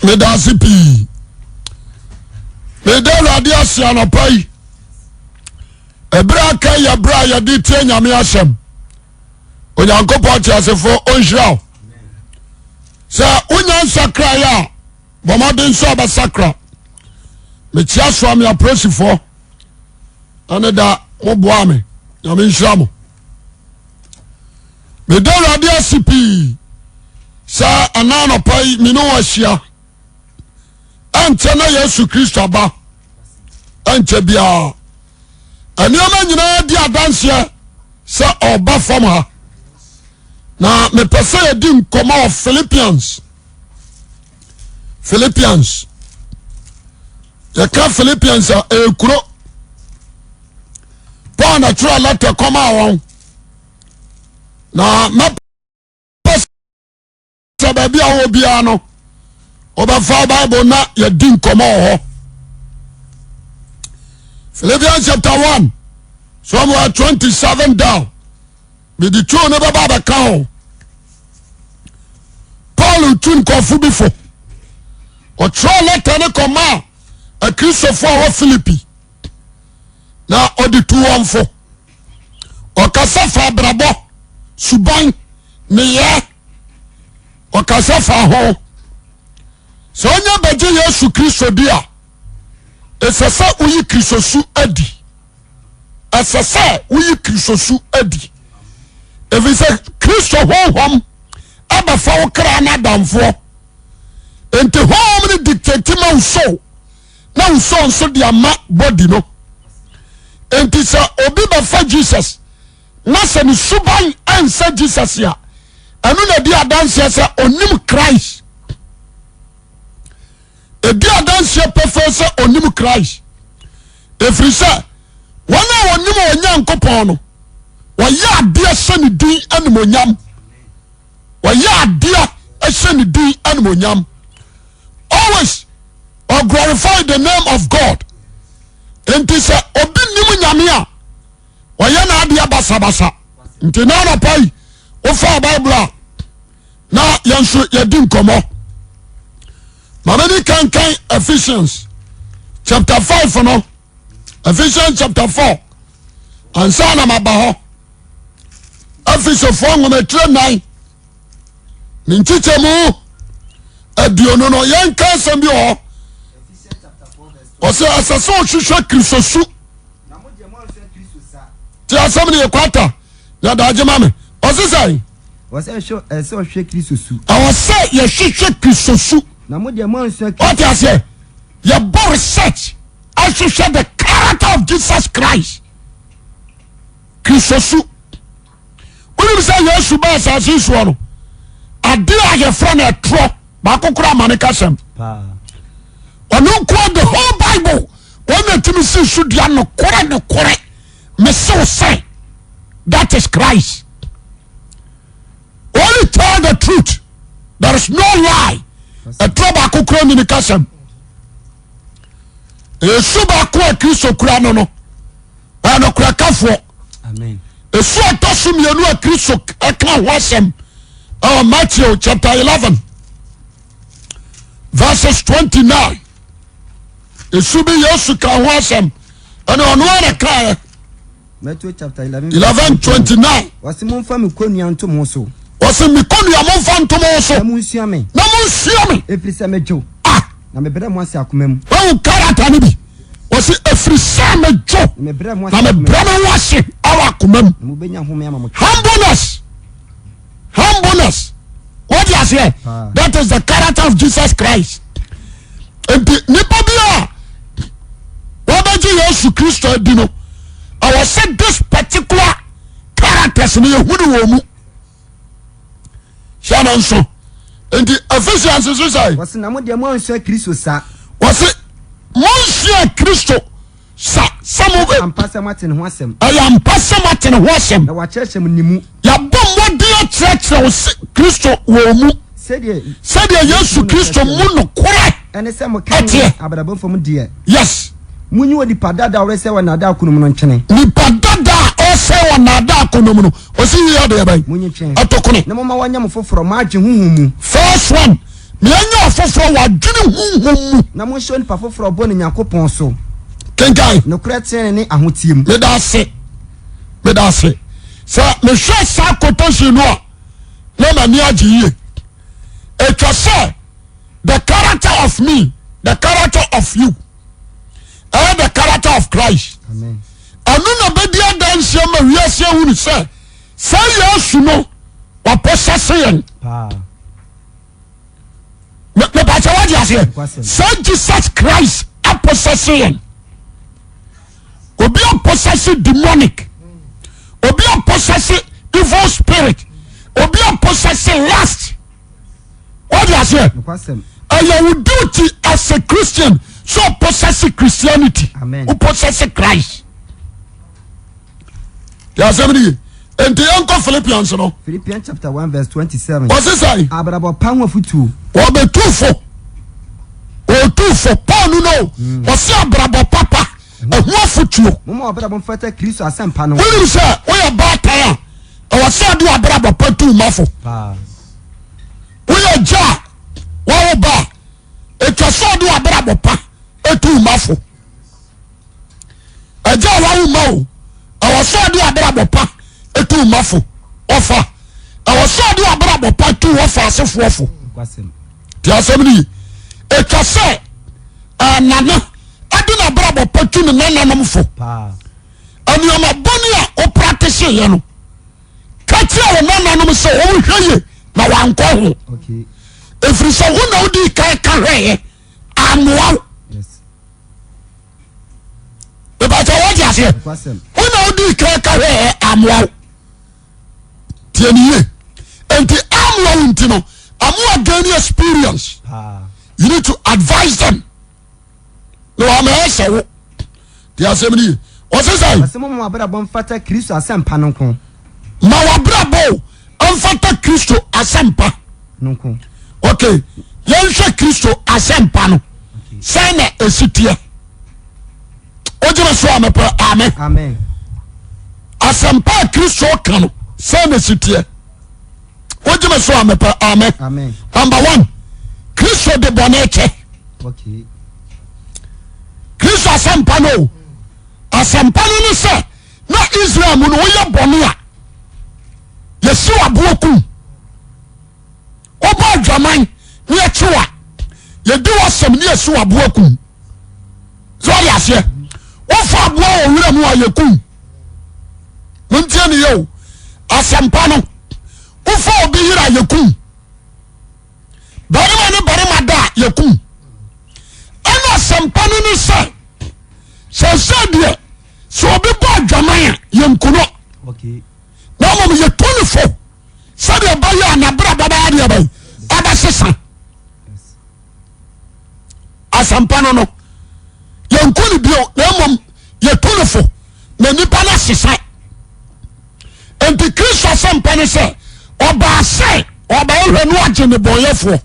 Meda ase pii. Meda Awurade ase anɔpa yi. Ɛberɛ aka yɛ berɛ a yɛde tie Nyame asɛm. Onyankopɔn teasefoɔ ɔnhyira wo. Sɛ wonya nsakraeɛ a, bɔ mmɔden sɛ ɔbɛsakra. Mekyia soa me apolisifoɔ ɛne da moboa me. Nyame nhyira mo. Meda Awurade ase pii sɛ ɛna anɔpa yi me ne wo ahyia. Ɛnkyɛ na Yesu Kristo aba. Ɛnkyɛ biara. Nneɛma nyinaa di adanseɛ sɛ ɔba fam ha. Na mepɛ sɛ yɛdi nkɔmmɔ wɔ Philippians. Philippians. Yɛka Philippians a ɛyɛ kuro. Paul na twerɛ lɛtɛ kɔmaa wɔn. Na mɛpɛ sɛ baabi a wɔ biara no wɔbɛfa Bible na yɛdi nkɔmmɔ wɔ hɔ. Philippians chapter 1 somewhere 27 down. Mede tuo no bɛba abɛka ho. Paul tu nkurɔfo bi fo. Ɔtwerɛ lɛtɛ no kɔmaa Akristofoɔ a wɔ Filipi. na ɔde tu wɔn fo. Ɔkasa fa abrabɔ, suban, nneyɛɛ. Ɔkasa fa ho. Sɛ ɔnya bɛgye Yesu Kristo di a, ɛsɛ sɛ woyi Kristosu adi. Ɛsɛ sɛ woyi Kristosu adi. Ɛfiri sɛ Kristo honhom abɛfa wo kra no adamfoɔ. Nti honhom no dictate ma wo soul. Na wosɔ nso de ama body no. Nti sɛ obi bɛfa Jesus na sɛ ne suban ɛnsɛ Jesus a, ɛno na di adanseɛ sɛ onim Christ. Ɛdi adanseɛ pɛfɛɛ sɛ onim Christ. Ɛfiri sɛ wɔn a wɔnim Onyankopɔn no, wɔyɛ adeɛ hyɛ ne din animonyam. Wɔyɛ adeɛ hyɛ ne din animonyam. Always or glorify the name of God. Nti sɛ obi nim Nyame a, ɔyɛ n'adeɛ basabasa. Nti na anɔpa yi wofa Bible a na yɛn nso yɛdi nkɔmmɔ. Maame ni kankan Ephesians chapter 5 no, Ephesians chapter 4 ansa na maba hɔ. Efesofoɔ nwoma etire nan ne nkyekyɛmu 20 no yɛnka asɛm bi wɔ hɔ. Ɔsɛ ɛsɛ sɛ ɔhwehwɛ Kristosu. Ti asɛm no yɛ kwata na daagye ma me. Ɔsɛ sɛ Ɛwɔ sɛ ɔhwehwɛ Kristo su. Ɛwɔ sɛ yɛhwehwɛ Kristo su. Na mo deɛ moansua Kristo. Ɔte aseɛ yɛbɔ research ahwehwɛ the character of Jesus Christ. Kristo su. Wonim sɛ Yesu baa asase soɔ no, adeɛ a yɛfrɛ no ɛtorɔ baako koraa ma ne kasɛm. Ɔno nkoa the whole Bible wɔn na tumi si so dua nokorɛ nokorɛ mesew sɛ that is Christ. Only tell the truth. There is no lie. Ɛtorɔ baako koraa ni ne kasɛm. Esu baako a Kristo kura no, ɔyɛ nokorɛkafoɔ. Esu ɔtɔ so mmienu a Kristo ka ho asɛm ɛwɔ Matthew chapter 11 verses 29. Esu bi Yesu ka ho asɛm ɛna ɔno ara kaeɛ. Matthew chapter 11 11 29. Wɔsi mo nfa mi kɔnnua nto mo so. Wɔsi mi kɔnnua mo nfa nto mo so. Na mo nsua mi. Na mo nsua mi. Efiri sɛ me dwo. Ah. Na me brɛ mo ase akoma mu. Wɔn karata no bi. Wɔsi efiri sɛ me dwo. Na me brɛ mo ase. Na me brɛ mo ase ɛwɔ akoma mu. Na mo bɛ nya home ama mo. Humbleness. Humbleness. What do you say? That is the character of Jesus Christ. Nti nipa bi a wɔbɛgye Yesu Kristo adi no, ɛwɔ sɛ this particular characters no yɛhu no wɔ mu. Hyɛ no nso. Nti Ephesians nso sɛ. Wɔsi na mo deɛ mo ansua Kristo sa. Wɔsi mo nsua Kristo. Sa sɛ mo. Ɛyɛ ampa sɛ moate ne ho asɛm. Ɛyɛ ampa sɛ moate ne ho asɛm. Na wɔakyerɛkyerɛ mo ne mu. Yɛabɔ mmɔden akyerɛkyerɛ wo se Kristo wɔ mu. Sɛdeɛ. Sɛdeɛ Yesu Kristo mu nokorɛ. Ɛne sɛ mo ka ne abrabɔ fam deɛ. Yes. Monyi onipa dada a ɔresɛe wɔ nnaadaa akɔnnɔ mu no nkyene. Nipa dada a ɔresɛe wɔ nnaadaa akɔnnɔ mu no, ɔsi yi yɛ deɛ bɛn? Monyi nkyene. Ɛto kone. Na momma wɔnyɛ mo foforɔ, mo adwene honhom mu. First one. Na yɛnyɛ ɔfoforɔ wɔ adwene honhom mu. Na monhyɛ onipa foforɔ a ɔbɔ no Nyankopɔn so. Kenkan. Nokorɛ tenenee ne ahoteɛ mu. Meda ase. Meda ase. Sɛ mehwɛ saa quotation no a, na m'ani agye yie. Ɛtwa sɛ the character of me, the character of you, ɛyɛ the character of Christ. Ɛno na bɛdi adanseɛ ma wiase ahunu sɛ sɛ Yesu no wapɔsɛse yɛn. Mepɛ sɛ wagye aseɛ sɛ Jesus Christ apɔsɛse yɛn. Obi apɔsɛse demonic, obi apɔsɛse evil spirit, obi apɔsɛse lust. Wagye aseɛ ɛyɛ wo duty as a Christian sɛ ɔpɔsɛse Christianity, wopɔsɛse Christ. Yɛ asɛm no ye. Nti yɛnkɔ Philippians no. Philippians chapter 1 verse 27. Wɔse sɛn? Abrabɔ pa ho afotuo. Wɔbɛtu fo. Wɔtu fo. Paul no no. Wɔse abrabɔ papa ɛho afotuo. Momma w'abrabɔ mfata Kristo asɛmpa no. Wonim sɛ woyɛ baatan a ɛwɔ sɛ ɔde w'abrabɔ pa tu ma fo. Woyɛ agya a wawo ba a ɛtwa sɛ ɔde w'abrabɔ pa tu ma fo. Agya a wawo ma o ɛwɔ sɛ ɔde abrabɔ pa tu ma fo. Ɔfa ɛwɔ sɛ ɔde abrabɔ pa tu wɔfa asefoɔ fo. Te asɛm no yi. Ɛtwa sɛ nana ɛde n'abrabɔ pa tu ne nananom fo. Nneɛma bɔne a ɔpratese yɛ no ka kyerɛ wo nananom sɛ wɔnhwɛ yie na wankɔ ho. Ɛfiri sɛ wo na wodi kan ka hwɛeɛ amoa wo. Ìbàjẹ́ wọ́n di aseɛ. Wo na wodi kan ka hwɛeɛ amoa wo. Tie ni yie. Nti amoa wo nti no, amoa gain experience. You need to advise them. Na wɔn ama ɛsɛ wo. Di asɛm ni yie. Wɔsi sɛ. Wɔsi mo ma w'abrabɔ mfata Kristo asɛmpa no nko. Ma w'abrabɔ mfata Kristo asɛmpa. No nko. Okay, yɛnhwɛ Kristo asɛmpa no. Sɛn na esi teɛ? Wogyina so a mepɛ amen. Amen. Asɛmpa a Kristo ka no sɛn na esi teɛ? Wogyina so a mepɛ amen. Amen. Number one, Kristo de bɔne kyɛ. Okay. Kristo asɛmpa no o. Asɛmpa no ne sɛ na Israel mu no woyɛ bɔne a yɛsi aboɔ kum. Wobɔ adwaman ne yɛkye wo a yɛdi w'asɛm ne yɛsi aboɔ kum. Sɛ wɔde aseɛ wofa aboɔ wɔ wura mu a yɛkum. Montie ne yɛ o. Asɛmpa no wofa obi yere a yɛkum. Barima ne barima da a yɛkum. Ɛna asɛmpa no ne sɛ sɛsɛ deɛ sɛ obi bɔ adwaman a yɛnku no na mmom yɛtu ne fo sɛdeɛ ɛbɛyɛ a n'abrabɔ bɛyɛ deɛ bɛyɛ ɛbɛsesa. Asɛmpa no no yɛnku no bio na mmom yɛtu no fo na nipa no asesa. Nti Kristo asɛmpa no sɛ ɔbaa sɛ ɔbɛhwɛ no agye ne bɔnyɛfoɔ.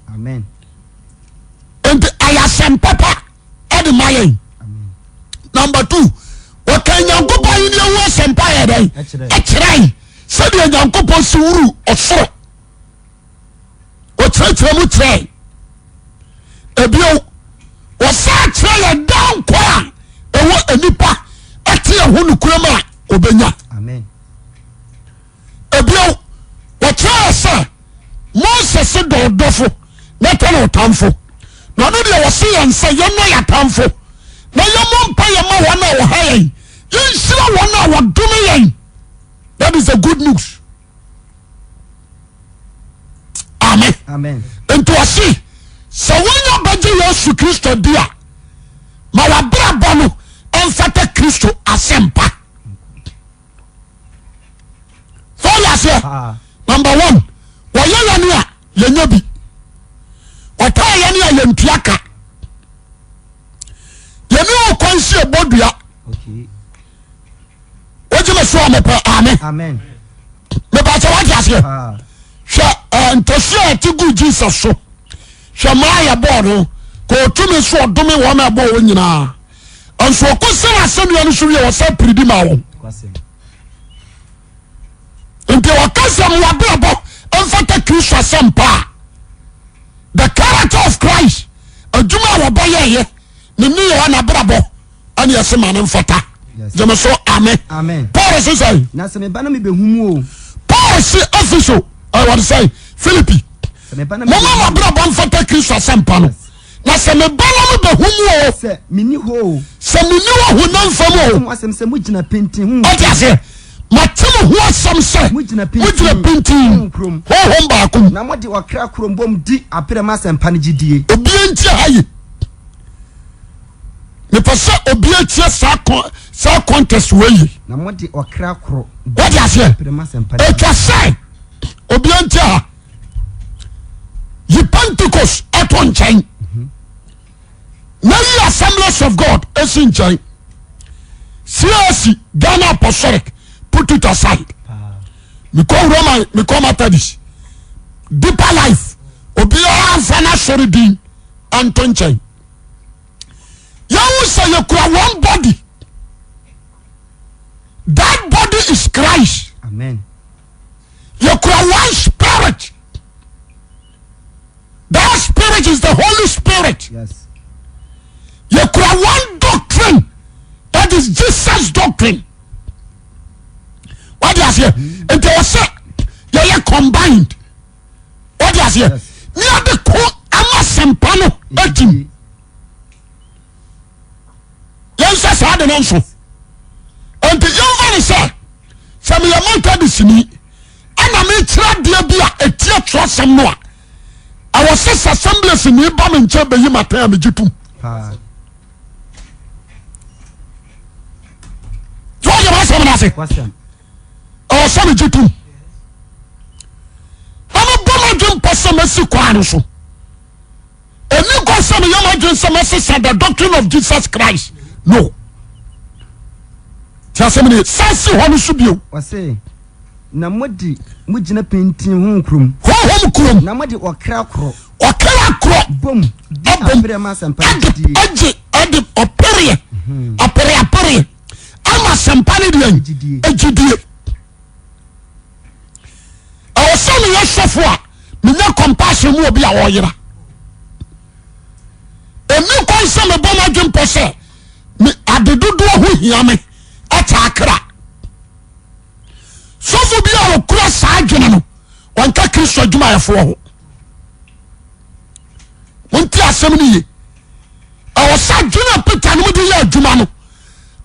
Nti ɛyɛ asɛm papa ɛde ma yɛn. Number two, wɔka Nyankopɔn ahenni ho asɛmpa yɛ dɛn? Ɛkyerɛ sɛdeɛ Nyankopɔn si wuru ɔsoro. Ɔkyerɛkyerɛ mu kyerɛ. Ebio, wɔsan kyerɛ yɛn daa nkwa a ɛwɔ nnipa ɛte ɛho nokorɛ mu a ɔbɛnya. Ebio, wɔkyerɛ yɛ sɛ Mose se dɔ ɔdɔfo na tɔ ne ɔtamfo. Na ɔno deɛ wɔse yɛn sɛ yɛnnɔ yɛn atamfo na yɛmmɔ mpa yɛn ma wɔn a wɔha yɛn, yɛnhyira wɔn a wɔdome yɛn. That is the good news. Amen. Amen. Nti ɔse sɛ wonya bɛgye Yesu Kristo di a ma wabrabɔ no mfata Kristo asɛmpa. Sɛ ɔyɛ aseɛ. Ah. Number one, wɔyɛ yɛne a yɛnyɛ bi. Ɔtaa yɛne a yɛntua ka. Yɛne ɔkwan si ɛbɔ dua. Okay. Wogye me so a mepɛ amen. Amen. Mepɛ sɛ wate aseɛ. Ah. Hwɛ eh, ntasuo a ɛte gu Jesus so. Hwɛ maa yɛ bɔɔ no. Kò otumi so ɔdome wɔn a ɛbɔɔ wɔn nyinaa. Nso ɔkɔ sɛn asɛnnua no so wie ɔsɛ piridi ma wɔn. Nti ɔka sɛ mo abrabɔ mfata Kristo asɛmpa a. The character of Christ adwuma a wɔbɛyɛɛyɛ ne nneyɛɛ n'abrabɔ ɛne ɛse ma ne mfata. Gyeme so amen. Paul se sɛn? Na sɛ meba na mebɛhu mu o. Paul se Efeso ɛwɔde sɛn Filipi. Moma mo abrabɔ mfata Kristo asɛmpa no. Na sɛ meba na mebɛhu mu o. Sɛ menni hɔ o. Sɛ menni hɔ honam fam o. Mate mo asɛm sɛ mogyina pintinn honhom. Ɔte aseɛ. Mate mo ho asɛm sɛ. Mogyina pintinn honhom baako mu. Na mode ɔkra koro bom di apere ma asɛmpa no gyidie. Obiara ntie ha yi. Mepɛ sɛ obiara tie saa kɔn saa contest wɔ yi. Na mode ɔkra koro. Wɔte aseɛ. Atwa sɛ obiara ntie ha. Yi Pentecost ɛto nkyɛn. Na yi Assemblies of God esi nkyɛn. CAC Ghana Apostolic put it aside. Mekɔ Roman mekɔ Methodist. Deeper life obiara nfa n'asɔre din nto nkyɛn. Yɛhu sɛ yɛkura one body. That body is Christ. Amen. Yɛkura one spirit. That spirit is the Holy Spirit. Yes. Yɛkura one doctrine. That is Jesus doctrine. Wadi aseɛ. Nti wɔ sɛ yɛyɛ combined. Wadi aseɛ. Ní ade ko ama sɛmpa no atim. Yɛnhyɛ saa de no nso. Nti yɛnfa ne sɛ sɛ meyɛ Methodist ni ɛna mekyerɛ adeɛ bi a ɛtia twerɛsɛm no a ɛwɔ sɛ sɛ assemblies ni ba me nkyɛn bɛyi matɛn a megye tom. Tí wọ́n yẹ wọ́n asɛm no ase ɛwɔ sɛ megye tom na mebɔ m'adwe mpɔ sɛ masi kwan no so. Ɛni kɔ sɛ meyɛ m'adwene sɛ mɛsesa the doctrine of Jesus Christ no. Tí asɛm ni san si hɔ no so bio. Ɔse, na mode mo gyina pintinn honhom kurom. Honhom kurom. Na mode ɔkra korɔ. Ɔkra korɔ. Bom di apereɛ ma asɛmpa no gyidie. Ɛgye ɛde ɔpereɛ ɔpere apereɛ ama asɛmpa no deɛ gyidie. Ɛwɔ sɛ meyɛ sɔfo a menya compassion mu obi a ɔyera. Ɛni kwan sɛ mebɔ m'adwene pɔ sɛ me ade dodoɔ ho hia me ɛkyɛ akra. Sɔfo bi a ɔkura saa adwene no ɔnka Kristo adwumayɛfoɔ ho. Monte asɛm no ye. Ɛwɔ sɛ adwene a Peter no de yɛ adwuma no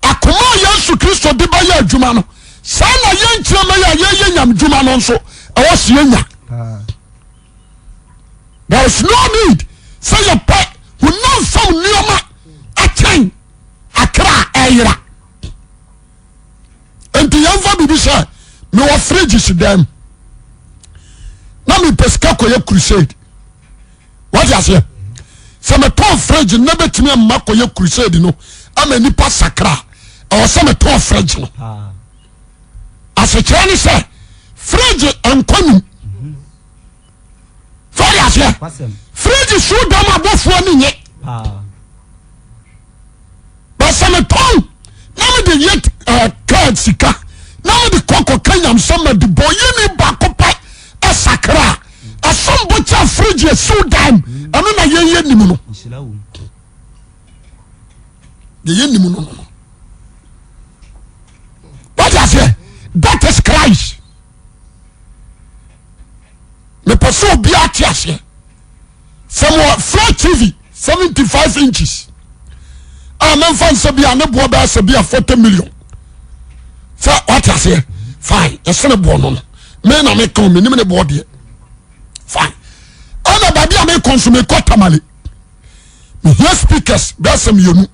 akoma a Yesu Kristo de bɛyɛ adwuma no saa na yɛn nkyerɛma yi a yɛyɛ nyam dwuma no nso ɛwɔ sɛ yɛnya. There is no need sɛ yɛpɛ honam fam nneɛma akyɛn akra a ɛyera. Nti yɛmfa biribi sɛ mewɔ fridge si dɛm na mepɛ sika kɔyɛ crusade. Wate aseɛ? Sɛ metɔn fridge na bɛtumi ama kɔyɛ crusade no ama nipa sakra ɛwɔ sɛ metɔn fridge no. Asekyerɛ ne sɛ fridge nkɔ nim. Sɛ wate aseɛ? Fridge so dam abɔfoɔ ne nye. Bɛsɛ metɔn na mede yɛ eh, kaa sika na mede kɔkɔ ka nyamsɛm ma de bɔ yɛni baako pɛ ɛsakra a ɛsom bo kyɛ fridge esiw dan ɛno na yɛyɛ nim no yɛyɛ nim no no wate aseɛ that is Christ mepɛ sɛ obiara te aseɛ sɛ mewɔ flat tv 75 inches a memfa nsɛ bi a ne boɔ bɛyɛ sɛ bi a 40 million sɛ wate aseɛ fine ɛsene boɔ no no me na meka o menim ne boɔ deɛ fine ɛna baabi a mekɔ nso mekɔ tamale mehia speakers bɛyɛ sɛ mmienu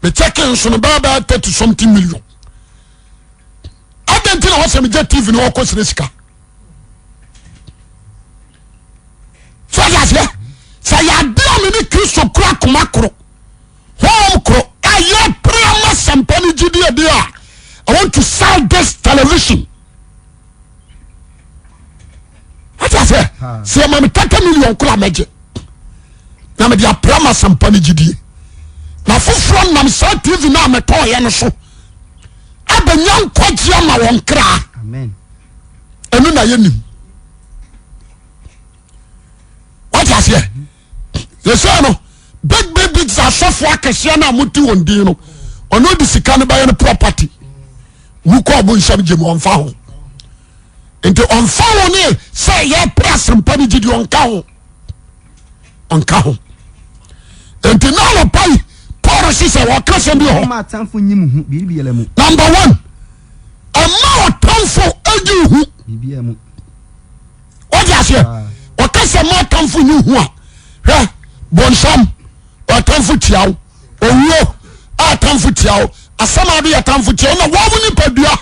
mekyɛke nso no bɛyɛ bɛyɛ 30 something million adɛn nti na wɔsɛ megya tv no wɔkɔ srɛ sika so ɔde aseɛ sɛ yɛade a me ne kristo kura koma koro home koro a yɛpere ama sɛmpa no gyidi adi a I want to sell this television wate aseɛ sɛ yɛma me 30 million koro a mɛgye na mede apere ama sɛmpa no gyidie na foforɔ nam saa tv no a metɔɔyɛ no so abɛnya nkwagye ama wɔn kra ɛno na yɛnim wate aseɛ. Yɛsɛ no big big big asɔfoɔ akɛseɛ no a mote wɔn din no ɔno de sika no bɛyɛ no property wukɔ ɔbo nsɛm gyem ɔmfa ho nti ɔmfa ho ne sɛ yɛpere asɛmpa no gyidi ɔnka ho ɔnka ho nti na anɔpa yi Paul si sɛ wɔka sɛm bi hɔ. Number one ɛma ɔtamfo gye hu. Wọ́n ti aseɛ ɔka sɛ ma ɔtamfo nyi hu a hwɛ bɔnsam ɔtamfo tia wo owuo a ɔtamfo tia wo asɛm a ɔde yɛ tamfo tia wo na wɔn mo nipadua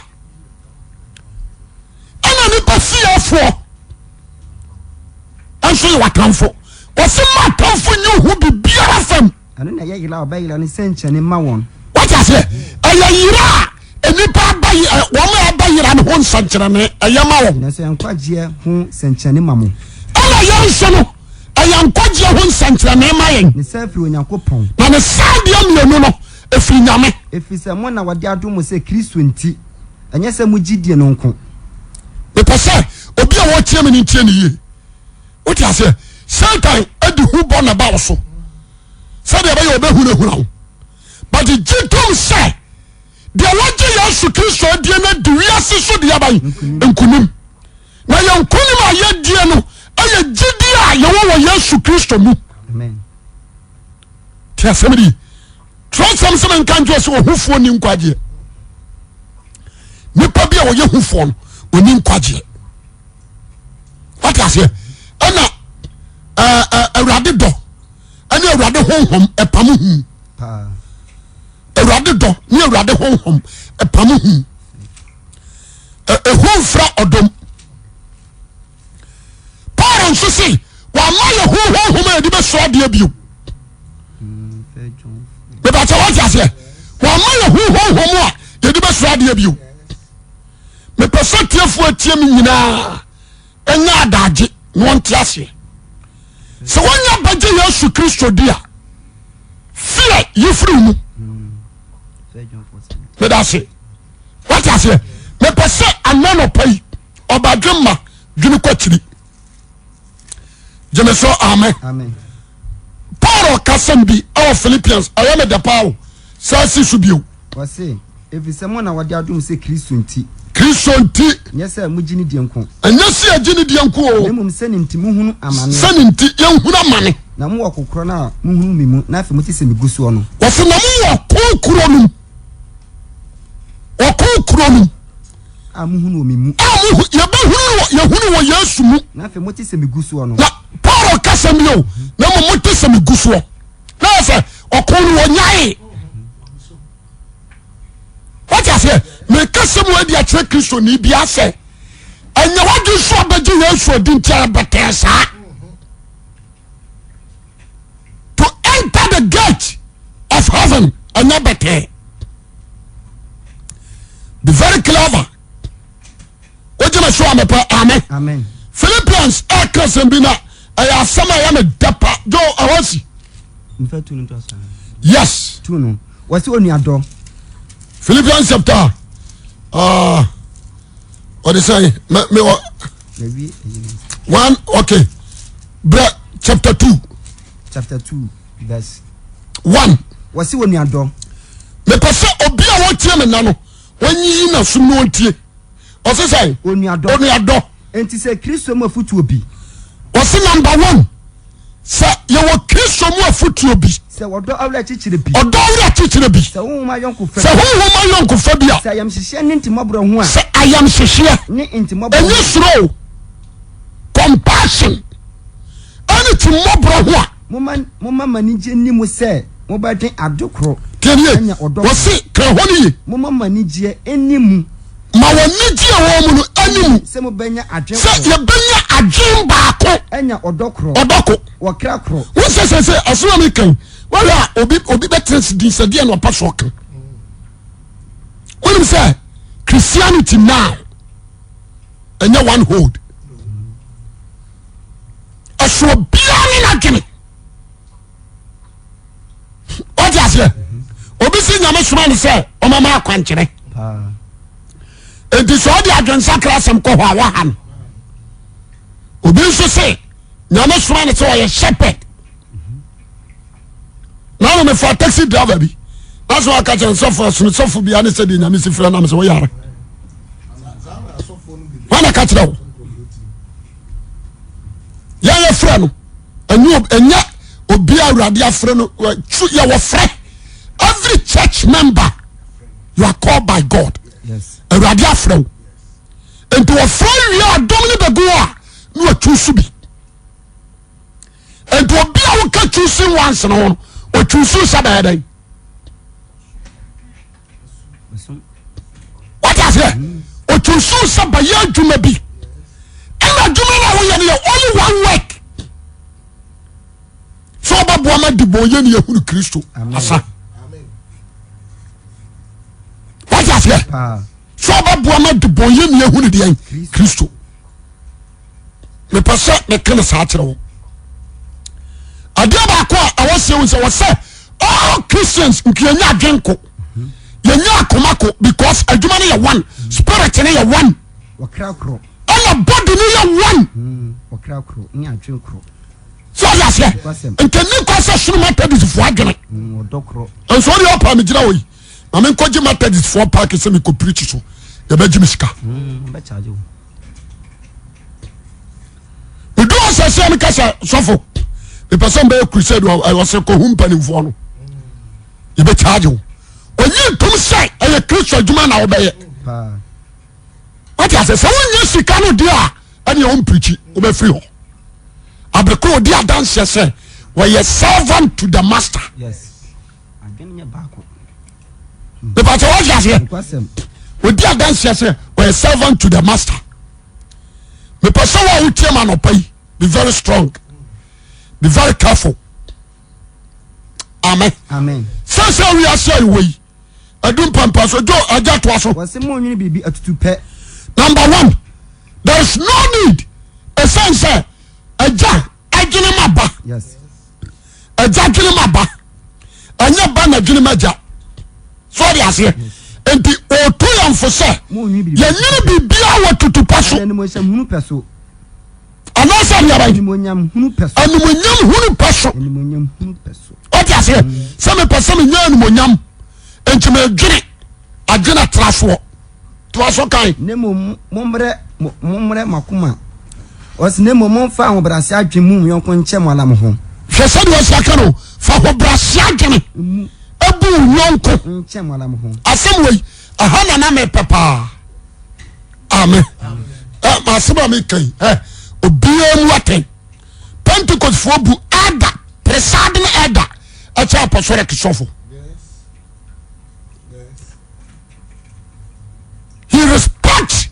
ɛna nipa fiefoɔ nso yɛ watamfo wɔsi ma atamfo nyi hu bibiara fam. Ɛno na ɛyɛ yera a ɔbɛyera ne sɛnkyerɛnne ma wɔn. Wate aseɛ? Ɛyɛ yera a nnipa aba wɔn a aba yera no ho nsɛnkyerɛnne ɛyɛ ma wɔn. Nanso ɛyɛ nkwagyeɛ ho sɛnkyerɛnne ma mo. Ɛna yɛn nso no, ɛyɛ nkwagyeɛ ho nsɛnkyerɛnne ma yɛn. Ne saa firi Onyankopɔn. Na ne saa deɛ mmienu no, ɛfiri Nyame. Ɛfiri sɛ mo na wɔde adom mo sɛ Kristo nti, ɛnyɛ sɛ mo gyidie no nko. Mepɛ sɛ obi a wɔtie me no ntie ne yie. Wote aseɛ? Satan de hu bɔ na ba wo so sɛdeɛ ɛbɛyɛ ɔbɛhunahuna wo. But gye tom sɛ deɛ wɔgye Yesu Kristo adie no di wiase so deɛ aban nkunim. Na yɛn nkunim a yɛdie no ɛyɛ gyidie a yɛwɔ wɔ Yesu Kristo mu. Te asɛm di. Twerɛsɛm sɛ menka nkyerɛ sɛ ɔhufoɔ ni nkwagyeɛ. Nipa bi a ɔyɛ hufoɔ no ɔni nkwagyeɛ. Wate aseɛ? Ɛna awurade dɔ ɛne awurade honhom ɛpam hu. Awurade dɔ ne awurade honhom ɛpam hu. Ehu nfra ɔdɔm. Paul nso se wama yɛ hu honhom a yɛde bɛsɔ adeɛ bio. Bɛbɛkyɛ wate aseɛ? Wama yɛ hu honhom a yɛde bɛsɔ adeɛ bio. Mepɛ sɛ tiefoɔ atie me nyinaa ɛnyɛ adagye na wɔnte aseɛ. Sɛ wonya bɛgye Yesu Kristo di a, fear yi firi mu. Meda ase. Wate aseɛ? Mepɛ sɛ anɛ nɔpa yi ɔbadwemma dwene kɔ akyiri. Gyeme so amen. Paul kasɛm bi ɛwɔ Philippians ɛyɛ me dɛ paa o saa si so bio. Ɔse, efisɛ mo na wɔde adom sɛ Kristo nti. Kristo nti. Nyɛ sɛ mogye ne die nko. Ɛnyɛ sɛ yɛgye ne die nko o. Na mmom sɛ ne nti mohunu amane. Sɛ ne nti yɛhunu amane. Na mowɔ ko korɔ no a mohunu me mu na afei mote sɛ megu soɔ no. Wɔse na mowɔ ko korɔ no mu. Ɔko korɔ no mu. A mohunu wɔ me mu. A mohu yɛbɛhunu wɔ yɛhunu wɔ Yesu mu. Na afei mote sɛ megu soɔ no. Na Paul kasa mi o na mmom mote sɛ megu soɔ. Na yɛ sɛ ɔko no wɔnyae. Wate aseɛ? Mekasa mu adi akyerɛ Kristoni bi asɛ ɛnyɛ wadwe so abɛgye Yesu adi nti a ɛbɛtɛɛ saa. To enter the gate of heaven ɛnyɛ bɛtɛɛ. Be very clever. Wogyina so a mepɛ amen. Philippians ɛka asɛm bi na ɛyɛ asɛm a ɛyɛ me dɛ pa. Jo ɛhɔ si. Yes. Tu no. Wɔsi onuadɔ. Philippians chapter ɔde sɛn mɛ mɛ wɔ one okay brɛ chapter 2. Chapter 2 verse. 1. Wɔsi onuadɔ. Mepɛ sɛ obi a wɔtie me nna no wɔnyiyi n'asom na ɔntie. Ɔse sɛn? Onuadɔ. Onuadɔ. Enti sɛ Kristo mu afotuo bi. Ɔse number one, sɛ yɛwɔ Kristo mu afotuo bi. Sɛ ɔdɔ awerɛkyekyerɛ bi. Ɔdɔ awerɛkyekyerɛ bi. Sɛ honhom ayɔnkofa bi. Sɛ honhom ayɔnkofa bi a. Sɛ ayamhyehyeɛ ne ntimmɔborɔ ho a. Sɛ ayamhyehyeɛ. Ne ntimmɔborɔ ho. Ɛnyɛ suro o. Compassion ɛne timmɔborɔ ho a. Momma momma mo anigye nni mu sɛ mobɛdwen ade koro. Tie nie, Anya ɔdɔ koro. wɔse ka ɛhɔ no ye. Momma mo anigyeɛ nni mu. Ma w'anigye a ɛwɔ mu no nni mu. Sɛ mobɛnya adwen Sɛ koro. yɛbɛnya adwen baako. Anya ɔdɔ koro. Ɔdɔ ko. Wɔ kra koro. Wo sɛ sɛ sɛ asɛm a meka yi, wɔhwɛ a obi obi bɛtena se din sɛ deɛ na ɔpɛ so ɔka. Wonim sɛ Christianity now ɛnyɛ one hold. Ɛso obiara ne n'adwene. Ɔte aseɛ obi si nyame soma no sɛ ɔmama akwankyerɛ nti sɛ ɔde adwensakra asɛm kɔ hɔ a waha no. Obi nso se nyame soma no sɛ ɔyɛ shepherd. Naanu mefa taxi driver bi na so aka kyerɛ sɔfo ɛsono sɔfo bia ne sɛdeɛ nyame si frɛ nam sɛ woyare wana ka kyerɛ wo yɛyɛ frɛ no ɛnyɛ obi a awurade afrɛ no yɛwɔ frɛ every church member you are called by God awurade afrɛ wo nti wɔfrɛ wie a dɔm no bɛgu a na watu so bi nti obi a woka choosing ones no ho no ɔchusu sɛ bɛyɛ dɛn wate aseɛ ɔchusu sɛ bɛyɛ adwuma bi ɛna adwuma no a woyɛ no yɛ only one work sɛ ɔbɛboa ma de bɔnyɛ ne yɛhunu Kristo asa wate aseɛ sɛ ɔbɛboa ma de bɔnyɛ ne yɛhunu deɛn Kristo mepɛ sɛ meka no saa kyerɛ wo adeɛ baako a ɛwɔ sɛ hu sɛ wɔ sɛ all Christians nka yɛnya adwen ko yɛnya akoma ko because adwuma no yɛ one spirit no yɛ one ɛna body no yɛ one sɛ ɔde aseɛ nka ni kɔ sɛ sono Methodist foɔ adwene nso ɔde ɔpa megyina hɔ yi ma menkɔgye Methodist foɔ paaki sɛ mekɔ preach so yɛbɛgye me sika medu asase a meka sɛ sɔfo mepɛ sɛ mbɛyɛ crusade ɔsɛ kɔhu mpanimfoɔ no yɛbɛkyaagye wo ɔnye ntom sɛ ɛyɛ kristo adwuma na wobɛyɛ wate asɛ sɛ wonyɛ sika no deɛ a ɛneɛ wompirikyi wobɛfiri hɔ abereko ɔdi adanseɛ sɛ wɔyɛ servant to the master mepatɛ wɔte aseɛ ɔdi adanseɛ sɛ ɔyɛ servant to the master mepɛ sɛ wo a wotie ma anɔpa yi be very strong be very careful amen sɛ sɛ wiase a ɛwɔ yi ɛdu mpampa so jo agya toa so wɔse monnwene biribi atutu pɛ number one there is no need ɛsiane sɛ agya adwene ma ba yes agya dwene ma ba ɛnyɛ ba na dwene ma agya so ɔde aseɛ nti ɔtu yɛn fo sɛ yɛnyini biribiara wɔ tutu pa so animuonyam hunu pɛ so anaasɛ adeaba animuonyam hunu pɛ so animuonyam hunu pɛ so animuonyam hunu pɛ so ɔde aseɛ sɛ mepɛ sɛ menya animuonyam nti medwene adwene atra soɔ toa so kan. Na mmom mommrɛ mommrɛ mo akoma. Ɔse na mmom momfa ahobrɛase adwene mu mo yɔnko nkyɛ mo ara mo ho. Hwɛ sɛdeɛ ɔsi aka no, fa ahobrɛase adwene ebu wo yɔnko. Nkyɛ mo ara mo ho. Asɛm wei, ɛha na na mepɛ paa. Amen. Ɛ ma asɛm a meka yi, ɛ obiara mu atɛn. Pentecostfoɔ bu elder, presiding elder, ɛkyɛ apostolic sɔfo. He respects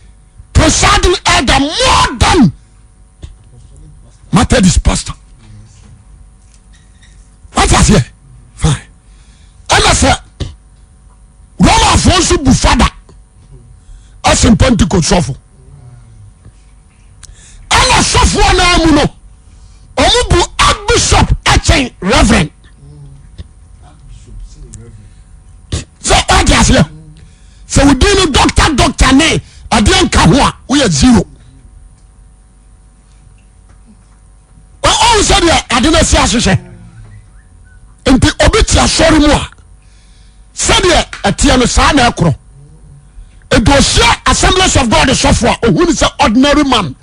presiding elder more than Methodist pastor. Wate aseɛ? Fine. Ɛna sɛ Romafoɔ nso bu fada ɛsen Pentecost sɔfo. Ɛna sɔfoɔ naa mu no wɔn bu archbishop ɛkyɛn reverend. Sɛ wate aseɛ? Sɛ wodin no doctor doctor ne adeɛ nka ho a woyɛ zero. Ɔhu sɛ deɛ ade no asi ahyehyɛ nti obi te asɔre mu a sɛdeɛ ɛteɛ no saa na ɛkorɔ ɛdi ɔhyia Assemblies of God sɔfo a ɔhu ne sɛ ordinary man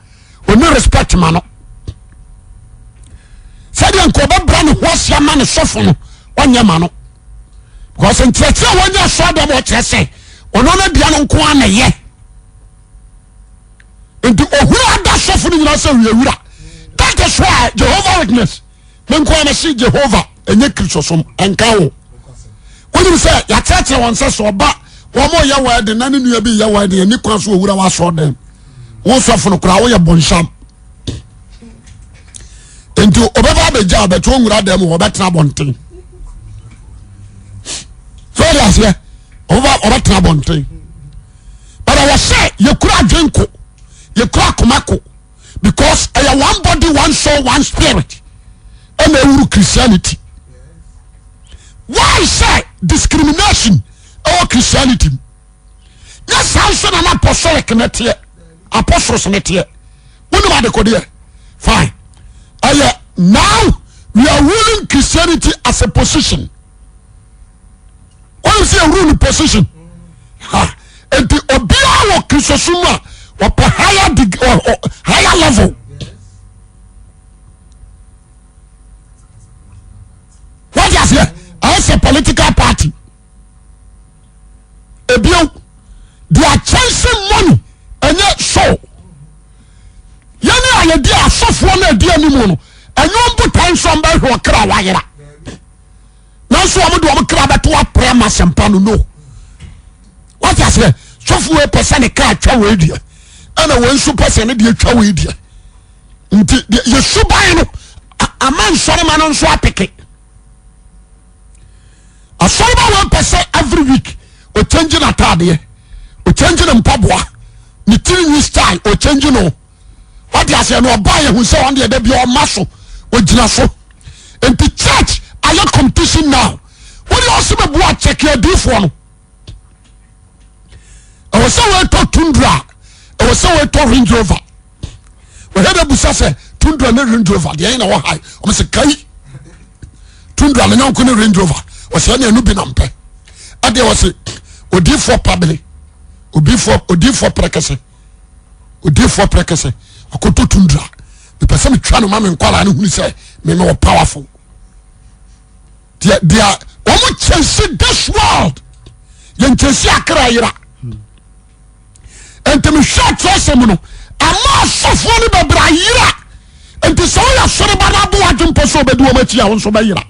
ɔni respect ma no sɛdeɛ nka ɔbɛbra ne ho ase ama ne sɔfo no ɔnyɛ ma no because nkyerɛkyerɛ a wɔnyɛ asɔre dɛm ɔkyerɛ sɛ ɔno no deɛ no nko ara na ɛyɛ nti ohunu ada sɔfo no nyinaa sɛ wiawura that is why Jehovah Witness me nko ara se Jehovah ɛnyɛ Kristosom ɛnka ho wonim sɛ yɛakyerɛkyerɛ wɔn sɛ sɛ ɔba wɔn yɛ wɛden na ne nua bi yɛ wɛden ani kwan so owura wasɔ dɛm wo sɔfo no koraa woyɛ bɔnsam nti ɔbɛba abɛgya abɛto owura dɛm hɔ ɔbɛtena abɔnten so ɔde aseɛ ɔbɛba ɔbɛtena abɔnten but ɛwɔ sɛ yɛkura adwen ko yɛkura akoma ko because ɛyɛ one body one soul one spirit ɛna ɛwuru Christianity why sɛ discrimination ɛwɔ Christianity mu nyɛ saa nso na na apostolic ne teɛ apostles ne teɛ wonim adekodeɛ fine ɛyɛ now we are ruling Christianity as a position. sɛ yɛwuru ne position ha nti obiara wɔ kristosom mu a ɔpɛ higher dig higher level. Wọ́n ti aseɛ ayɛ sɛ political party ebio they are chasing money ɛnyɛ so yɛne a yɛdi asɔfoɔ no adi anim no ɛnyɛ wɔn botan nso wɔn bɛhwɛ ɔkra wayera nanso wɔn de wɔn kra bɛto apra ma asɛmpa no no wate aseɛ sɔfo wei pɛ sɛ ne kra twa wei deɛ ɛna wei nso pɛ sɛ ne deɛ twa wei deɛ nti yɛ suban no ama nsɔrema no nso apeke asɔrema wei pɛ sɛ every week ɔkyɛngye n'ataadeɛ ɔkyɛngye ne mpaboa ne tiri nwi style ɔkyɛngye no wate aseɛ no ɔbaa yɛ hu sɛ ɔn deɛ da bi ɔma so ɔgyina so nti church ayɛ competition now wode ɔsɛ bɛbu akyɛke adiifoɔ no ɛwɔ sɛ wɔatɔ tundra ɛwɔ sɛ wɔatɔ range rover wɔhwɛ dɛ busa sɛ tundra ne range rover deɛ ɛyɛ na wɔ hae ɔmo sɛ kai tundra ne nyɔnko ne range rover ɔsɛ ɛna ɛnu bi na mpɛ ɛdeɛ wɔsɛ odiifoɔ pabene odiifoɔ odiifoɔ pɛrɛkɛsɛ odiifoɔ pɛrɛkɛsɛ ɔkɔtɔ tundra mepɛ sɛ metwa no ma me nkwadaa no hunu sɛ meme wɔ powerful deɛ deɛ wɔn kyɛnse this world yɛn kyɛnse akra yera nti mehwɛ atwerɛsɛm no ama asɔfoɔ no bɛbrɛ ayera nti sɛ woyɛ asɔreba no abo adwe mpɔ sɛ wobɛdi wɔn akyi a wo nso bɛyera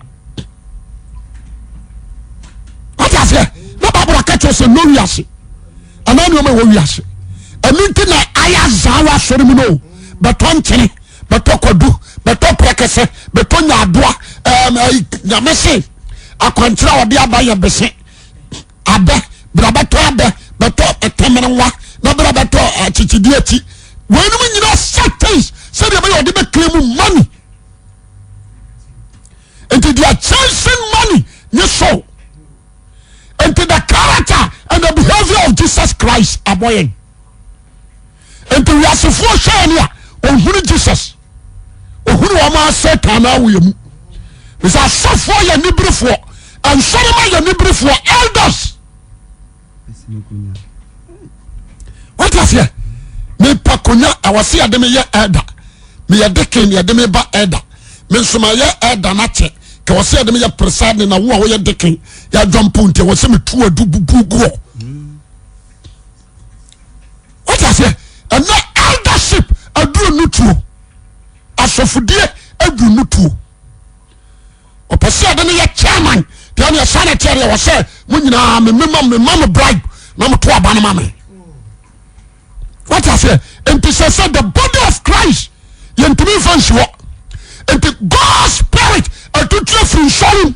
wate aseɛ na bible aka kyerɛ sɛ no wiase anaa nneɛma ɛwɔ wiase ɛno nti na ayɛ azaa wɔ asɔre mu no bɛtɔ nkyene bɛtɔ kwadu bɛtɔ prɛkɛsɛ bɛtɔ nyaadoa ɛɛm nyame se akwankyerɛ a ɔde aba yɛ bese abɛ bra bɛtɔ abɛ bɛtɔ ɛtɛmɛnwa na bra bɛtɔ akyikyidi akyi wɔn nyinaa settings sɛdeɛ bɛyɛ ɔde bɛ claim money nti they are chasing money nye so nti the character and the behavior of Jesus Christ abɔ yɛn nti wiasefoɔ hwɛ ni a ohunu Jesus ohunu wɔn a Satan na awo yɛ mu bisɛ asɔfoɔ yɛ niberefoɔ nsɔrɔma yɛ niberefoɔ elders wọ́n ti aseɛ mepa konya ɛwɔ se yɛde me yɛ elder meyɛ deacon yɛde me ba elder me nso ma yɛ elder n'akyɛ ka wɔ se yɛde me yɛ presiding na wo a woyɛ deacon yɛ adwampo nti ɛwɔ se metu adu bubu guɔ. Wate aseɛ? Ɛnɛ eldership aduru no tuo, asɔfodie aduru no tuo. Ɔpɛ sɛ ɔde no yɛ chairman deɛ ne ɛsa na kyerɛ deɛ wɔ sɛ mo nyinaa me mema mema mo bribe na mo to aba no ma me. Wate aseɛ? Nti sɛ sɛ the body of Christ yɛntumi nfa nsi hɔ. Nti God spirit atutu afiri nsɔre mu.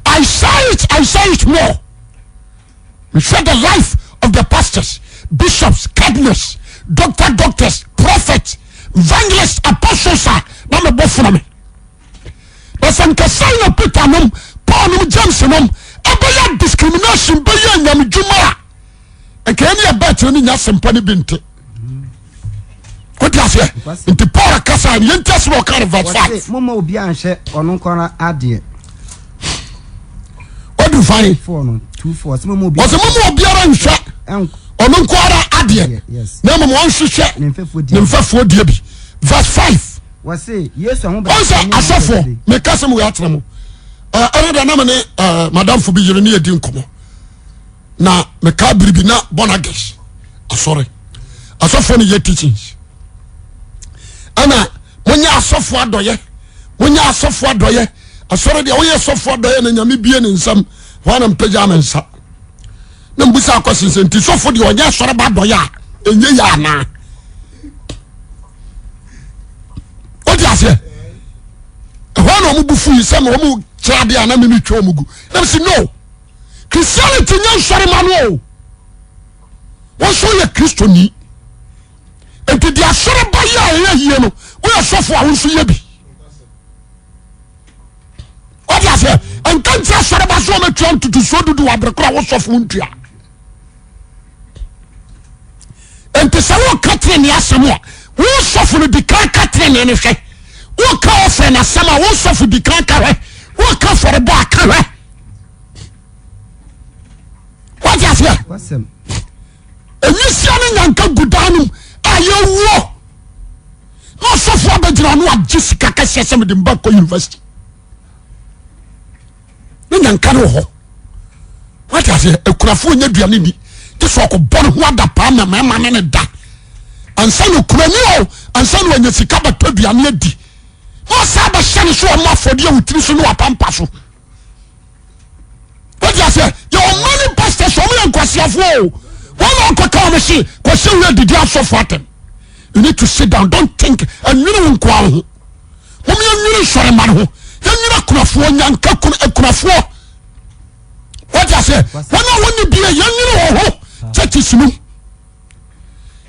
I say it, I say it more. Mehwɛ the life of the pastors, bishops, cardinals, doctor, doctors, prophets, evangelists, apostles a na mebɔ fona me. Na sɛ nkasa na Peter nom, Paul nom, James nom ɛbɛyɛ discrimination bɛyɛ nyamedwuma a nka ɛne ɛbɛ akyerɛ no nya asɛmpa no bi nte. Wote aseɛ? Nti Paul kasa no yɛnti asɛm a ɔka no verse 5. Momma obiara nhwɛ ɔno nko ara adeɛ. Wadu fan. Wɔsɛ mama obiara nhwɛ ɔno nko ara adeɛ na mmom ɔnhwehwɛ ne mfɛfoɔ deɛ bi. Verse 5. Wɔsɛ Yesu ɔnsɛ asɔfoɔ meka sɛ mewei akyerɛ mo ɛne da na me ne madamfo bi yere ne yɛdi nkɔmmɔ na meka biribi na Bonages asɔre asɔfoɔ no yɛ teachings ɛna monyɛ asɔfoɔ adɔyɛ monyɛ asɔfoɔ adɔyɛ asɔre deɛ woyɛ sɔfoɔ adɔyɛ na nyame bie ne nsam hɔ na mpagya me nsa na mbusa akɔ sensɛ nti sɔfo deɛ ɔnyɛ asɔre ba adɔyɛ a ɛnyɛ yɛ anaa wote aseɛ ɛhɔ na ɔmo bu fui sɛ na ɔmo kyerɛ adeɛ a na meme twa ɔmo gu na mesi no Christianity nyɛ nsɔre ma no o wɔn nso yɛ kristoni nti deɛ asɔre ba yɛ a ɛyɛ yie no woyɛ sɔfo a wo nso yɛ bi wọ́n aseɛ nka nti asɔre ba so wɔn atua ntutusuo dudu wɔ abere koro a wosɔfo ntua nti sɛ wɔka tenene asɛm a wosɔfo no di kan ka tenene no hwɛ wɔka ɔfɛ n'asɛm a wosɔfo di kan ka hwɛ wɔka fɔrebɔ a ka hwɛ. Nwisia ne nyanka gu dan no mu a yɛwuo na ɔsɔfo abɛgyina no agye sika kɛseɛ sɛ mede mba kɔ university ne nyanka no wɔ hɔ wate aseɛ akurafoɔ nyɛ aduane ni gye sɛ ɔkɔbɔ ne ho adapaa ma mmarima ne ne da ansa na okurani o ansa na wanya sika bɛtɔ aduane adi na ɔsan bɛhyɛ ne so ɔmo afɔdeɛ wɔ tiri so ne wapampa so wọ́n ti ase yɛ wọ́n many pastors wọ́n yɛ nkwasiafoɔ o wọ́n na ɔkɔ kaa wɔn se kɔsi wura didi asɔfo atɛm you need to sit down don't think ɛnwene wo nkoa ho wɔn yɛ nwene nsɔrima no ho yɛ nwene akunafoɔ nyanka akunafoɔ wọ́n ti ase wɔn a wɔn ni bie yɛ nwene wɔn ho churches mu.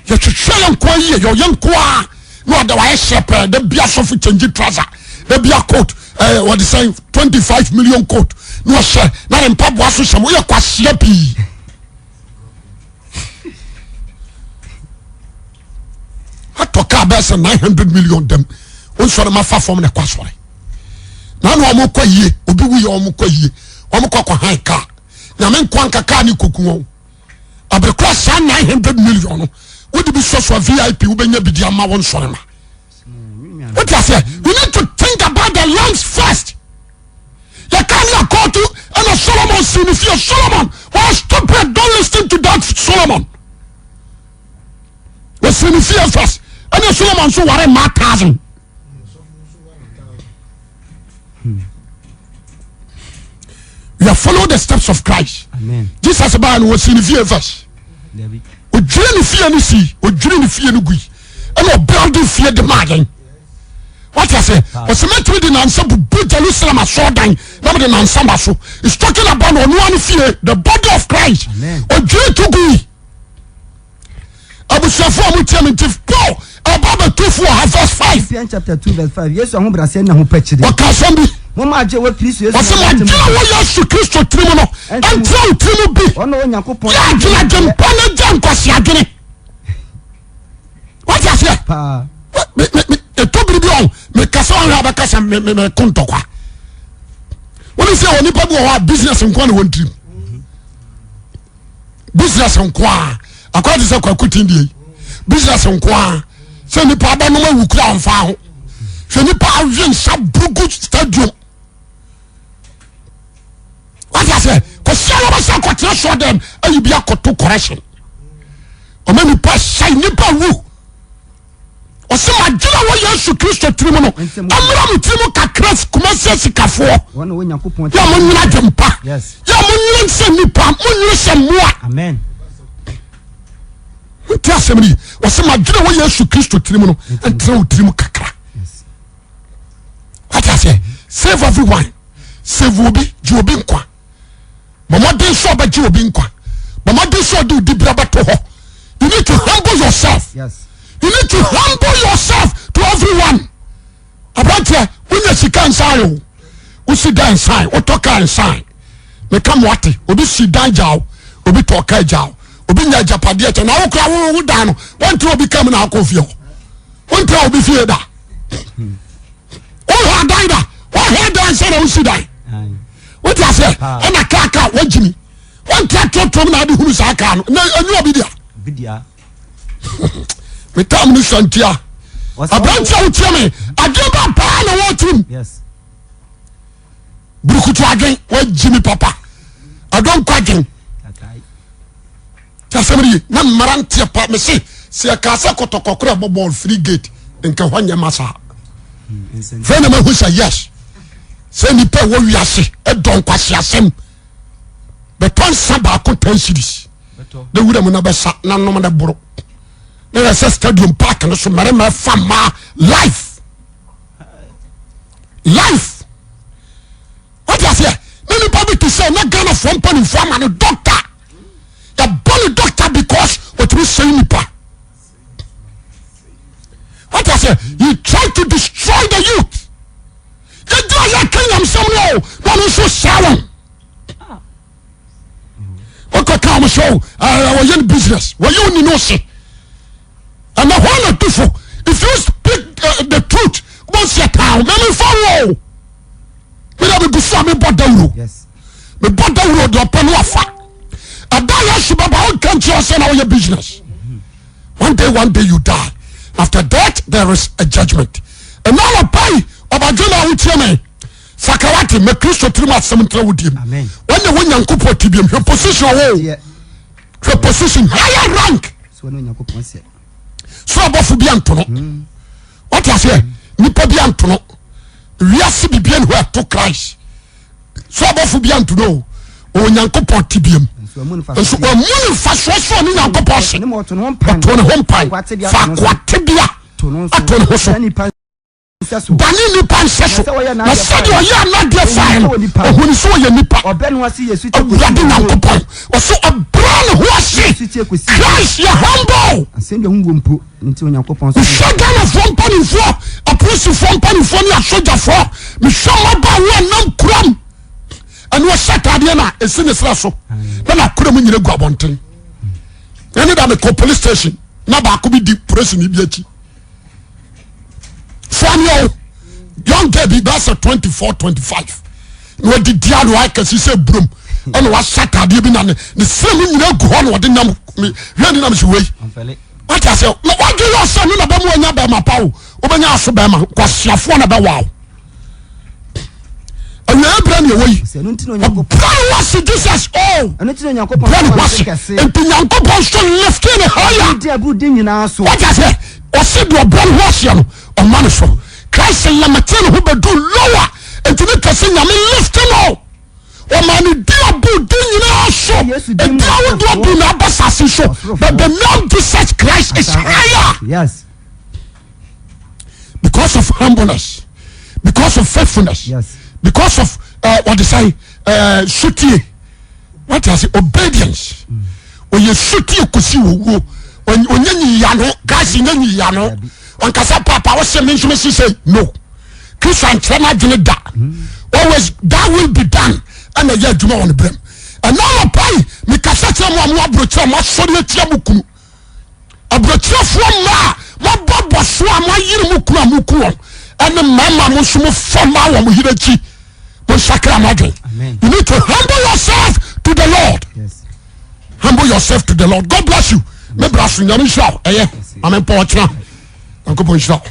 Yɛhwehwɛ yɛn nkoa yie yɛ yɛn nkoa na ɔde wayɛ hyɛ pɛɛ da bi asɔfo kyɛngye trouser da bi a coat ɛɛ wɔde sɛn 25 million coat na ɔhyɛ na ne mpaboa so hyɛ mo yɛ kwasia pii. Atɔ kaa bɛyɛ sɛ 900 million dɛm nsɔre ma fa fam na ɛkɔ asɔre na na wɔn kɔ yie obi wu yɛ wɔn kɔ yie wɔn kɔ kɔ han kaa nyame nkoa nka kaa ne koku wɔn. Abere saa 900 million no wode bi sɔsɔ vip wobɛnya bi de ama wo nsɔre ma wote aseɛ. You need to think about the lungs first. Yɛka ne akɔɔto ɛna Solomon si ne fie. Solomon was stupid. Don't listen to that Solomon. Wɔsi ne fie first ɛna Solomon nso ware mmaa thousand. We are follow the steps of Christ. Amen. Jesus baa no wɔsi ne fie first. Odwiri ne fie no si odwiri ne fie no gui ɛna ɔbuild fie de maa yɛn. Wate ase ɔsɛ mɛtumi de nansa bubu Jerusalem asɔɔdan na mede nansa ma so. It's talking about ɔnoa ne fie, the body of Christ. Odwiri to gui. Abusuafo a motie me nti Paul ɛba bɛtu fo wɔ ha verse 5. Philippians chapter 2 verse 5. Yesu ahobrɛaseɛ ne n'ahopakyiri. Ɔka asɛm bi. Momma adwene wɔ Kristo Yesu Ɔsɛ mu ma nte mo adwene a mu. wɔ Yesu Kristo tirim no Ɛnte mo- ɛntra wo tirim bi. Ɔno Onyankopɔn Yɛ adwene adwempa no gya nkwasi adwene. Wate aseɛ? paa. Ɛtɔ biri bi ɔn mekasa ɔhwɛ abɛkasa meko ntɔkwa. Wone sɛ wɔ nipa bi wɔ hɔ a business nko na wɔn tirim. Business nko a akɔyɛ te sɛ kwaku tin deɛ yi business nko a sɛ nipa abɛnom awu kura ɔnfa ho hwɛ nipa awe nsa burugu stadium wati ase kɔsi a wɔbɛsɛ akɔtena soɔ dɛm ayi bi akɔto correction ɔma nipa hyɛ nipa wu. Ɔsɛ madwene a wɔ Yesu Kristo tirim no mmra mo tirim kakra. Kumasi asikafoɔ Wɔn na Onyankopɔn yɛ mo nyina adwempa yɛ mo nyina sɛ nipa mo nyina sɛ mmoa. Amen. Nti asɛm no yi ɔsɛ madwene a wɔ Yesu Kristo tirim no ntena wo tirim kakra. Wate aseɛ? Save everyone, save obi, gye obi nkwa. Bɔ mmɔden sɛ ɔbɛgye obi nkwa. Bɔ mmɔden sɛ ɔde odi bra bɛto hɔ. You need to humble yourself. You need to humble yourself to everyone. Aberanteɛ wonya sika nsan o, wosi dan nsan, wotɔ kaa nsan. Meka mo ate, obi si dan gyaw, obi tɔ kaa gyaw, obi nya agyapadeɛ kyɛ na wokora wo wo dan no wɔntra obi ka mu na akɔ fie hɔ, wontra obi fie da, wohwɛ adan da, wohwɛ dan sɛ na wosi dan. Wote aseɛ? Ɛna kaa kaa wagyimi wɔntra trɔtrɔm na ade hunu saa kaa no na ɛnyɛ obi dea. Metam no swantia. Aberante a wotie me adeɛ ba paa na wɔtirim burukutu adwen wagyimi papa ɛdɔnkɔ adwen asɛm no ye na mmeranteɛ pa mese sɛ yɛkaa sɛ kɔtɔkɔkorɔ ɛbɔ bɔɔl free gate nka hɔ nyɛ ma saa. Fɛ na mahu sɛ yes sɛ nipa ɛwɔ wiase ɛdɔ nkwasi asɛm bɛtɔ nsa baako 10 series na wura mu na bɛsa na nom na boro na yɛ sɛ stadium park no so mmarima ɛfa mmaa life life. Wate aseɛ? Na nipa bi te sɛ na Ghanafoɔ mpanimfoɔ ama no doctor, yɛbɔ no doctor because ɔtumi sɛe nipa. Wate aseɛ? He try to destroy the youth. Yɛgyina yɛka nyamsɛm no o na ɔno nso sɛe wɔn. Wokɔka wɔn sɛ o wɔyɛ no business, wɔyɛ oni no se ɛnɛ hɔ na tufo. If you speak the truth wọ́n si ɛtaa o mẹ́mi fa wọ́ o mi dà mi gu so a mi bɔ dawuro, mi bɔ dawuro deɛ ɔpɛ no afa. Ɛda Yesu bɛba wonka nkyerɛ sɛ na woyɛ business. One day, one day you die. After that there is a judgment. Ɛna anɔpa yi ɔbadwe na wotie me. Sakawate ma Kristo tirim asɛm ntra wo diem. Wɔne wo Nyankopɔn ti biam. Hwɛ position ɔwɔ. Hwɛ position higher rank. Soro abɔfo bi anto no. Wate aseɛ? Nipa bi anto no. Wiase bibia ne hɔ ɛto Christ. So abɔfo bi anto no o. Ɔwɔ Nyankopɔn te biam. Nso ɔmu ne mfasoɔ so ɔne Nyankopɔn se. Ɔto ne ho mpan. Fa akoa tebea ato ne ho so. Dane nnipa nhyɛso, na sɛdeɛ ɔyɛ anadeɛ faeɛ no, ɔhunu sɛ ɔyɛ nipa. Awurade Nyankopɔn, ɔso ɔbrɛ ne ho ase. Christ yɛ humble. Mehwɛ Ghanafoɔ mpanimfoɔ, apolisifoɔ mpanimfoɔ ne asogyafoɔ, mehwɛ mmabaawa nam kurom, ɛne ɔhyɛ ataadeɛ no a ɛsi ne serɛ so na n'akora mu nyina gu abɔnten. Ɛne da mekɔ police station na baako bi di polisini bi akyi. Fɔmi o young girl bi bɛsɛ 24 25 na ɔde di ano ayɛ kɛse sɛ burom ɛna wahyɛ ataadeɛ bi na ne ne srɛ mu nyina gu hɔ na ɔde nam hwɛ ne nam sɛ wei wate asɛ na wadwe yɛ ɔsɛ no na bɛmu anya bɛrima pa o wobɛnya aso bɛrima nkwasiafoɔ na bɛwa o awieɛ berɛ ne ɛwɔ yi ɔbrɛ ne ho ase Jesus o brɛ ne ho ase nti Nyankopɔn so lifting ne higher wate aseɛ ɔse deɛ ɔbrɛ ne ho aseɛ no ɔma ne so Christ lamete ne ho bɛdu lower nti ne twa sɛ Nyame lift no ɔma ne di abu di nyinaa so ɛdi ahodoɔ bi na aba sase so but the name Jesus Christ is higher yes. because of humbleness because of faithfulness yes. because of uh, what they say uh, sutie what I say obedience oyɛ sutie kɔsi owuo onye nyiyano guys nye nyiyano ɔnkasa papa ɔsɛ mi nso mi si sɛ no kristu ankyerɛ n'adwene da always that will be done ɛna ɛyɛ adwuma wɔ ne brɛm ɛna ɔpa yi mikasa kyerɛ mu a mo aburokyerɛ mo asɔre atia mo kunu Aburokyerɛfoɔ mmaa a moabɔ bɔsoɔ a moayere mo kunu a moku wɔn ɛne mmarima mo nso mofa mmaa wɔ mo yere akyi monsakra mo adwen. You need to humble yourself to the Lord. Yes. Humble yourself to the Lord. God bless you. Me bra so nyame nhyira wo. Ɛyɛ. Ame mpɔ ɔkyena. Nyankopɔn nhyira wo.